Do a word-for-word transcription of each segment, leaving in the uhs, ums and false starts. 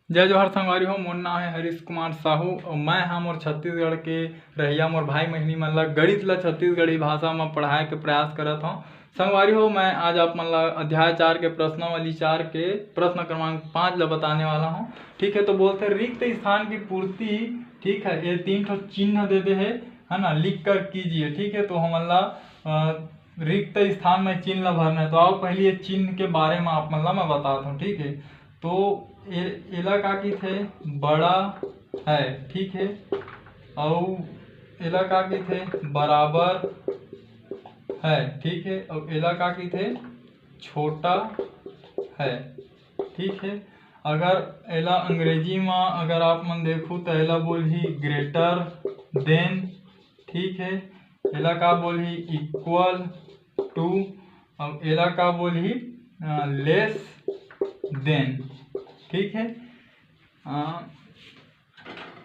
जय जोहार संगवारी हो, मोर नाम है हरीश कुमार साहू और मैं हा मोर छत्तीसगढ़ के रहइया मोर भाई बहिनी मन ला गणित ला छत्तीसगढ़ी भाषा में पढ़ाए के प्रयास करत हूँ। संगवारी हो, मैं आज आप मन ला अध्याय चार के प्रश्नावली चार के प्रश्न क्रमांक पाँच ला बताने वाला हूँ। ठीक है, तो बोलते रिक्त स्थान की पूर्ति, ठीक है, ये तीन ठो चिन्ह दे दे है, है ना, लिख कर कीजिए। ठीक है, तो हमन ला रिक्त स्थान में चिन्ह ला भरना है। तो आओ पहले ये चिन्ह के बारे में आप मन ला मैं बताता हूँ। ठीक है, तो एला का किथे, बड़ा है। ठीक है, अउ एला का किथे, बराबर है। ठीक है, अउ एला का किथे, छोटा है। ठीक है, अगर एला अंग्रेजी में अगर आप मन देखू तो एला बोलही greater than। ठीक है, एला का बोलही, equal to। अब एला का बोलही, less than। ठीक है,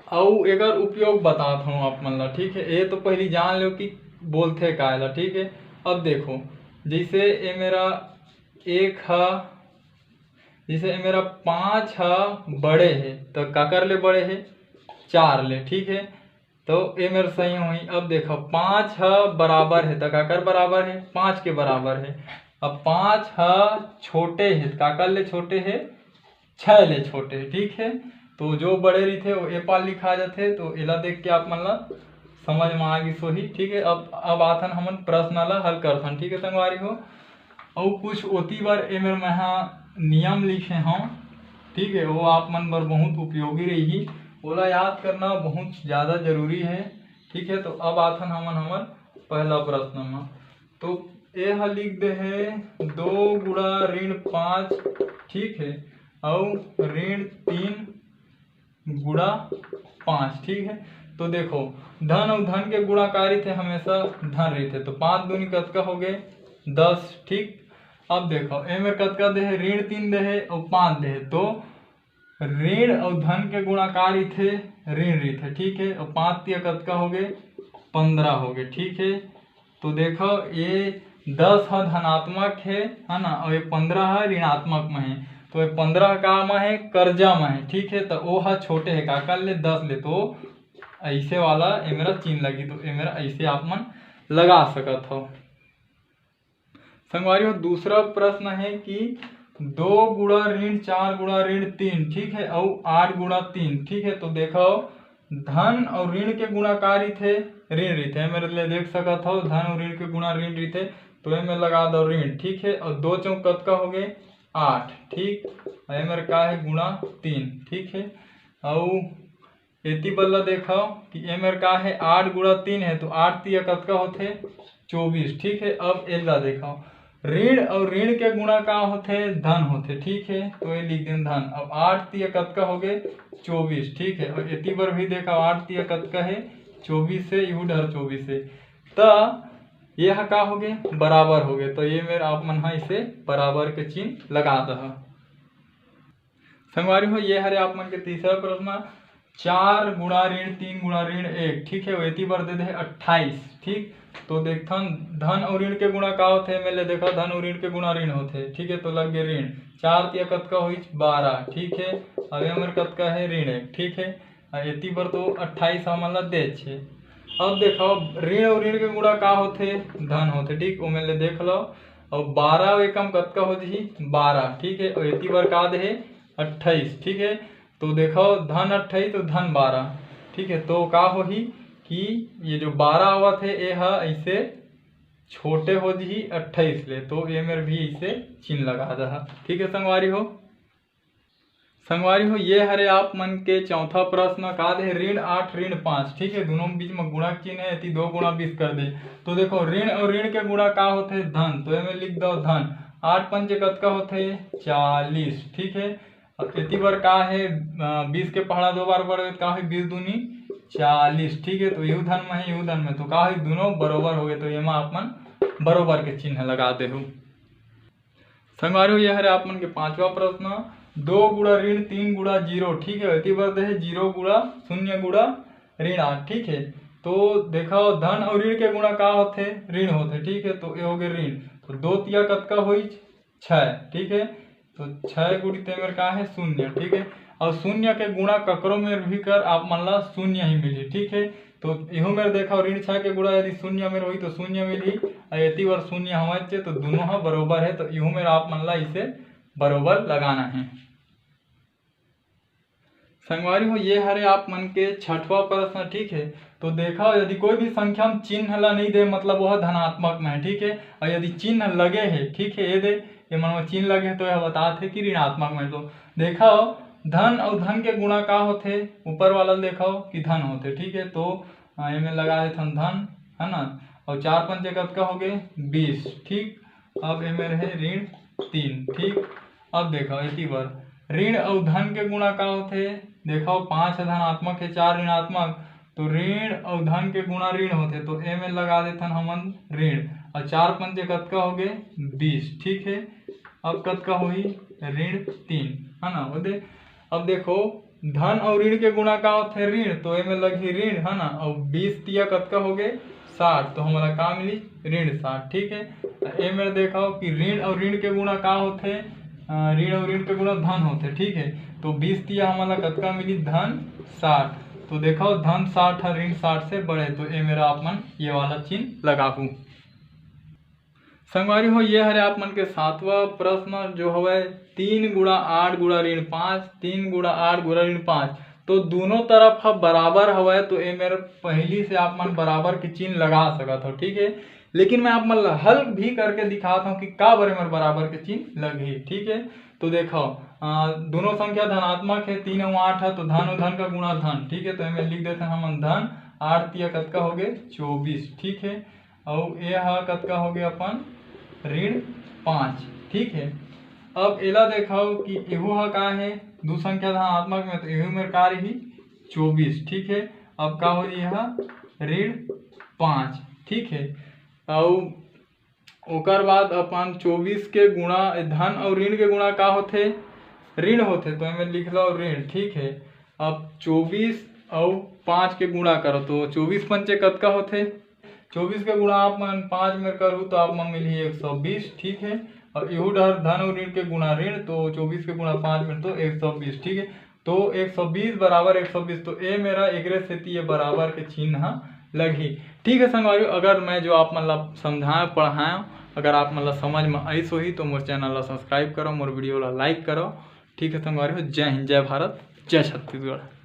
अउ एकर उपयोग बतात हूँ आप मन ला। ठीक है, ये तो पहली जान लो कि बोलथे का एला। ठीक है, अब देखो, जैसे ये मेरा एक हा, जैसे ये मेरा पाँच हा बड़े है, तो काकर ले बड़े है? चार ले। ठीक है, तो ये मेरा सही हुई। अब देखो, पाँच हा बराबर है, तो काकर बराबर है? पाँच के बराबर है। अब पाँच हा छोटे है, तो काकर ले छोटे है? छः ले छोटे है। ठीक है, तो जो बड़े रहिथे वो ए पार लिखा जाथे। तो एला देख के आप मन ला समझ में आ गिस होही। ठीक है, अब अब आथन हमन प्रश्न ला हल करथन। ठीक है संगवारी हो, अउ कुछ ओती बर ए मेर मैं हा नियम लिखे हूँ। ठीक है, वो आप मन बर बहुत उपयोगी रही, ओला याद करना बहुत ज़्यादा जरूरी है। ठीक है, तो अब आथन हमन हमर पहला प्रश्न में। तो ए हा लिख दे है दो गुणा ऋण पाँच। ठीक है, अउ ऋण तीन गुणा पाँच। ठीक है, तो देखो, धन अउ धन के गुणाकारी थे हमेशा धन रहिथे। तो पाँच दूनी कतका हो गए? दस। ठीक, अब देखो, ए मेर कतका दे है? ऋण तीन दे है अउ पाँच दे है। तो ऋण अउ धन के गुणाकार इथे ऋण रहिथे। ठीक है, अउ पाँच तिया कतका हो गए? पंद्रह हो गए। ठीक है, तो देखो, ये दस ह धनात्मक है, है ना, और ये पंद्रह ह ऋणात्मक में है। तो ये पंद्रह का में है? कर्जा में है। ठीक है, तो वो ह छोटे है, काकर ले? दस ले। तो ऐसे वाला ये मेरा चिन्ह लगी, तो ये मेरा ऐसे आप मन लगा सकत हो। संगवारी हो, दूसरा प्रश्न है कि दो गुणा ऋण चार गुणा ऋण तीन, ठीक है, अउ आठ गुणा तीन। ठीक है, तो देखो, धन और ऋण के गुणाकारी थे ऋण रहिथे, मेरे ले देख सकत हो, धन और ऋण के गुणा ऋण रहिथे। तो ये में लगा दो ऋण। ठीक है, और दो चौक कतका हो गए? आठ। ठीक, और ये मेरे का है? गुणा तीन। ठीक है, अउ एती बर ला देखो कि ए मेर का है? आठ गुणा तीन है, तो आठ तिया कतका होथे? चौबीस। ठीक है, अब एला देखो, ऋण और ऋण के गुणा का होथे? धन होथे। ठीक है, तो ये लिख देन धन। अब आठ तिया कतका हो गए? चौबीस। ठीक है, और एती बर भी देखो, आठ तिया कतका है? चौबीस है, यहू डहर चौबीस है। त ये ह का हो गए? बराबर हो गए। तो ये मेर आप मन हा इसे बराबर के चिन्ह लगा दहा। संगवारी हो, ये हरे आप मन के तीसरा प्रश्न, चार गुणा ऋण तीन गुणा ऋण एक। ठीक है, एती बर दे दे अट्ठाईस। ठीक, तो देखथन धन और ऋण के गुणा का होथे, में ले देखा धन और ऋण के गुणा ऋण होथे। ठीक है, तो लग गए ऋण, चार तिया कतका होइस? बारह। ठीक है, अब ये मेर कतका है? ऋण एक। ठीक है, आ एती बर तो अट्ठाईस हमन ला देच हे। अब देखो, ऋण और ऋण के गुणा का होथे? धन होथे। ठीक, ओमे ले देख लो, और बारह एकम कतका हो जही? बारह। ठीक है, और एती बर का दे हे? अट्ठाईस। ठीक है, तो देखो, धन अट्ठाईस तो धन बारह। ठीक है, तो का होही कि ये जो बारह आवत है, ये ह ऐसे छोटे हो जही अट्ठाईस ले, तो ये मेर भी ऐसे चिन्ह लगा दहा। ठीक है संगवारी हो, संगवारी हो, ये हरे आप मन के चौथा प्रश्न, का दे हे? ऋण आठ ऋण पाँच। ठीक है, दोनों के बीच में गुणा के चिन्ह है, एती दो गुणा बीस कर दे। तो देखो, ऋण और ऋण के गुणा का होथे? धन। तो एमे लिख दो धन। आठ पंचे कतका होथे? चालीस। ठीक है, अब एती बर का है? अ, बीस के पहाड़ा दो बार बढ़ गए, तो का होही? बीस दूनी चालीस। ठीक है, तो यहू धन में है, यहू धन में, तो का होही? दोनों बरोबर हो गए, तो एमा आप मन बरोबर के चिन्ह लगा देहू। संगवारी हो, ये हरे आप मन के पांचवा प्रश्न, दो गुणा ऋण तीन गुणा जीरो। ठीक है, एती बर दे हे जीरो गुणा शून्य गुणा ऋण आठ। ठीक है, तो देखो, धन और ऋण के गुणा का होथे? ऋण होथे। ठीक है, तो ये हो गए ऋण, तो दो तिया कतका होइच? छः। ठीक है, तो छः गुणित एमेर का है? शून्य। ठीक है, और शून्य के गुणा ककरो मेर भी कर, आप मन ला शून्य ही मिलही, ठीक है। तो इहू मेर देखा, ऋण छह के गुणा यदि शून्य मेर होही तो शून्य मिलही, और एती बर शून्य हवय चे, तो दोनों ह बरोबर है। तो इहू मेर आप मन ला इसे बरोबर लगाना है। संगवारी हो, ये हरे आप मन के छठवां प्रश्न, ठीक है। तो देखा, यदि कोई भी संख्या में चिन्ह ला नहीं दे, मतलब वह धनात्मक में है, ठीक है। और यदि चिन्ह लगे है, ठीक है, ये दे, ये मन में चिन्ह लगे है, तो यह बतात है कि ऋणात्मक में है। तो देखा, धन और धन के गुणा का होथे, ऊपर वाला देखा कि धन होथे, ठीक है। तो अ, एमे लगा देथन धन, है ना। और चार पंचे कतका हो गए? बीस, ठीक। अब एमे रहे ऋण तीन, ठीक। अब देखो एती बर ऋण अउ धन के गुणा का होथे, देखो पाँच ह धनात्मक है, चार ऋणात्मक, तो ऋण अउ धन के गुणा ऋण होथे, तो एमे लगा देथन हमन ऋण। और चार पंचे कतका हो गए? बीस, ठीक है। अब कतका होही? ऋण तीन, है ना। वो दे, अब देखो धन अउ ऋण के गुणा का होथे? ऋण, तो एमे लगही ऋण, है ना। अउ बीस तिया कतका हो गए? साठ, तो हमला का मिली? ऋण साठ, ठीक है। तो एमे देखो कि ऋण अउ ऋण के गुणा का होथे? अ, ऋण अउ ऋण के गुणा धन होथे, ठीक है। तो बीस तिया हमला कतका मिली? धन साठ। तो देखो धन साठ है, ऋण साठ से बड़े, तो ए मेरा आप मन ये वाला चिन्ह लगाहू। संगवारी हो, ये हरे आप मन के सातवां प्रश्न जो हवय, तीन गुणा आठ गुणा ऋण पाँच, तीन गुणा आठ गुणा ऋण पाँच, तो दोनों तरफ ह बराबर हवय, तो ए मेर पहली से आप मन बराबर के चिन्ह लगा सकत हो, ठीक है। लेकिन मैं आप मन ल हल भी करके दिखात हूँ कि काबर ए मेर बराबर के चिन्ह लगही, ठीक है। तो देखो, अ, दोनों संख्या धनात्मक है, तीन अउ आठ है, तो धन अउ धन का गुणा धन, ठीक है। तो एमे लिख देते हैं हमन धन, आठ तिया कतका हो गए? चौबीस, ठीक है। अउ ए हा कतका हो गए अपन? ऋण पाँच, ठीक है। अब एला देखो कि एहू हा का है, दू संख्या धनात्मक में, तो एहू मेर का रही? चौबीस, ठीक है। अब का हो ये हा? ऋण पाँच, ठीक है। अउ ओकर बाद अपन चौबीस के गुणा, धन अउ ऋण के गुणा का होथे? ऋण होथे, तो एमे लिख लो ऋण, ठीक है। अब चौबीस अउ पाँच के गुणा करो, तो चौबीस पंचे कतका होथे? चौबीस के गुणा आप मन पाँच में करू तो आप मन मिलही एक सौ बीस, ठीक है। और इहू डहर धन अउ ऋण के गुणा ऋण, तो चौबीस के गुणा पाँच में तो एक सौ बीस, ठीक है। तो एक सौ बीस बराबर एक सौ बीस, तो ए मेरा एकरे सेती ये बराबर के चिन्ह ह लगही। ठीक है संगवारी, अगर मैं जो आप मन ला समझाएं पढ़ाएं, अगर आप मन ला समझ में आइस होही तो मोर चैनल ला सब्सक्राइब करो, मोर वीडियो ला लाइक करो। ठीक है संगवारी हो, जय हिंद, जय भारत, जय छत्तीसगढ़।